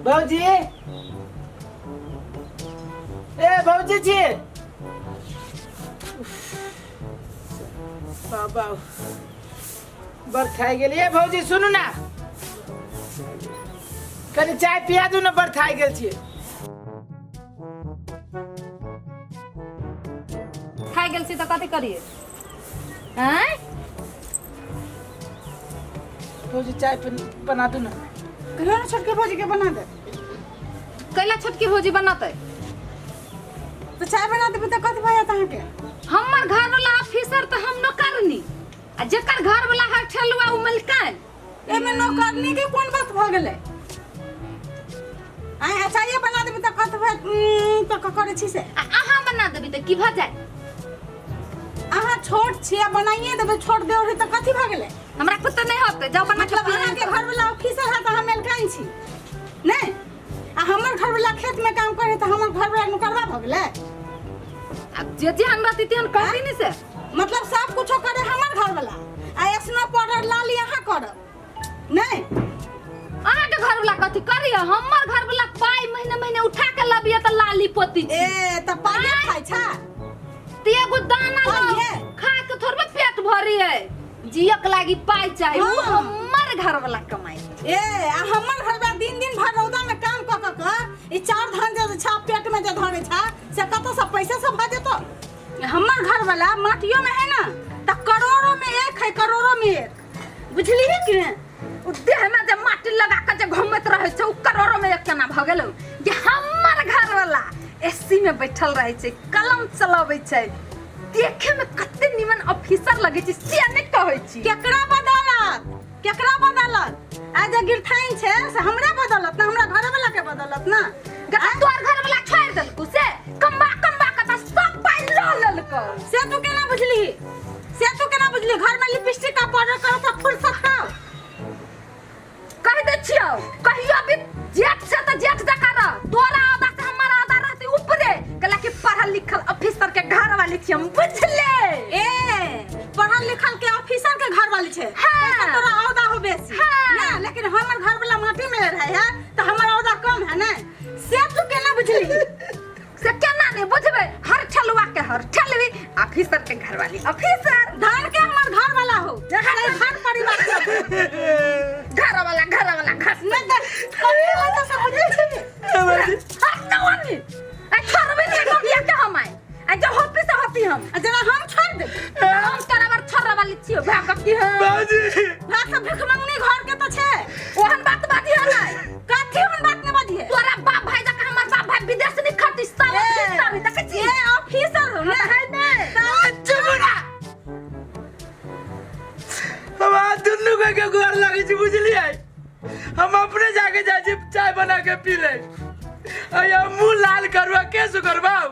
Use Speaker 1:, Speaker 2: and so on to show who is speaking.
Speaker 1: भौजी, ए भौजी छी। बाबा बड़ थाकि गेल। ए भौजी सुनू ना, कनि चाय पिया दू ने, बड़ थाकि गेल छी।
Speaker 2: थाकि गेल छी तऽ कथी करिए? आँय?
Speaker 1: भौजी चाय बना दू ना।
Speaker 3: कहियो ना छोटकी भौजी के बना दे।
Speaker 2: कैला छोटकी भौजी बनतै?
Speaker 3: तो चाय बना देबै तऽ कथी भऽ जायत अहाँके?
Speaker 2: हमर घर वाला ऑफिसर तऽ हम नौकरनी, आ जेकर घर वाला हर ठेलुआ उ मलिकान।
Speaker 3: एहिमे नौकरनी के कोन बात भऽ गेलै? आइ चाय बना देबै तऽ कथी भऽ तऽ करै छी से?
Speaker 2: आ अहाँ बना देबै तऽ की भऽ जाय?
Speaker 3: अहाँ छोट छी आ बनाइए देबै, छोट देवर है तऽ कथी भऽ गेलै?
Speaker 2: हमरा कुछ तऽ नहि होतै, जाओ बना के
Speaker 3: मतलब
Speaker 2: पिया।
Speaker 3: अहाँके घर वाला ऑफिसर है तऽ हम मेलकाइन छी नहि, आ हमर घर वाला खेत में काम करे तऽ हमर घर वाला नौकरवा भऽ गेलै?
Speaker 2: अब जे जेहन रहती तेहन कहती नहीं से।
Speaker 3: मतलब सब कुछो करे हमर घर वाला आ एसनो पाउडर लाली अहाँ करब नहि?
Speaker 2: अहाँके घर वाला कथी करिय? हमर घर वाला पाई महीने महीने उठा के लबिय तऽ लाली पोती छी।
Speaker 3: ए तऽ पाइए खाइ छा?
Speaker 2: ते एगो दाना लो
Speaker 3: पाइए?
Speaker 2: खा के थोड़बे पेट भरी है, जियक लागी पाई चाही। उ
Speaker 3: हाँ।
Speaker 2: हमर घर वाला कमाई।
Speaker 3: ए आ हमर घर वाला दिन दिन भर रौदा में काम क क के ई चार धान जे छा पेट में जे धरे छा से कतौ सब पैसा सब भऽ जेतो? हमर घर वाला माटियो में है ना तऽ करोड़ों में एक है, करोड़ों में एक, बुझलिही कि ने?
Speaker 2: उ देह में जे माटी लगा के जे घूमैत रहै छै उ करोड़ों में एक केना भऽ गेलै? जे हमर घर वाला एसी में बैठल रहै छै, कलम चलाबै छै, देखे में कते निमन ऑफिसर लगै छै से नहि कहै छी।
Speaker 3: केकरा बदौलत? केकरा बदौलत? आ जे गिरथाइन छै से हमरा बदौलत ना, हमरा घरे वाला के बदौलत ना।
Speaker 2: गधा तोर घर वाला छोड़ि देलकौ से कम्बा कम्बा के तऽ सब पाइ लऽ लेलकौ।
Speaker 3: से तू केना बुझलिही? से तू केना बुझलिही? घर में लिपस्टिक का पाउडर करो तऽ फुर्सत खाओ।
Speaker 2: कह दै छियौ, कहियो भी जेठ से तऽ जेठ जकाँ रह, तोरा आदा से हमर आदा रहतै ऊपरे, कहला कि पढ़ल लिखल ऑफिसर के घर वाली छियै हम, बुझले?
Speaker 3: ए पढ़ल लिखल के ऑफिसर के घर वाली छै।
Speaker 2: हाँ।
Speaker 3: पैसा तोरा औदा हो बेसी।
Speaker 2: हाँ।
Speaker 3: ना, लेकिन हमर घर वाला माटी में रहे है तो हमर औदा कम है ना, से तू केना बुझली?
Speaker 2: से केना नहीं बुझबै, हर ठेलुआ के हर ठेलवी, ऑफिसर के घरवाली ऑफिसर।
Speaker 3: धान के हमर घर वाला हो घर परिवार के।
Speaker 2: घर वाला घर वाला घस
Speaker 3: नहीं तो कथी होय तो सब बुझै छी।
Speaker 2: हट ना ओनी, आ छोड़बै नहीं बबिया के हम आइ, आ जो होती से होती हम।
Speaker 3: आ जेना हम छोड़ देब।
Speaker 2: हम तोरा बर छोड़ै वाली छियो भाग की है।
Speaker 1: बाबूजी
Speaker 3: भाग सब भिख मंगनी घर के तो छै।
Speaker 2: ओहन बात बाजी है नहीं।
Speaker 3: कथी ओहन बात नहीं बाजी है?
Speaker 2: तोरा बाप भाई जका हमर बाप भाई विदेश नहीं खटी, सब
Speaker 3: ए,
Speaker 2: ऑफिसर है, देखै छी?
Speaker 3: ए ऑफिसर हो ना?
Speaker 2: है नहीं।
Speaker 1: चुप ना, हम अहाँ दुनू के के गोर लागै छी, बुझलियै? हम अपने जाके जाइ छी चाय बना के पी ले। अया मुंह लाल करवा केस करवाओ।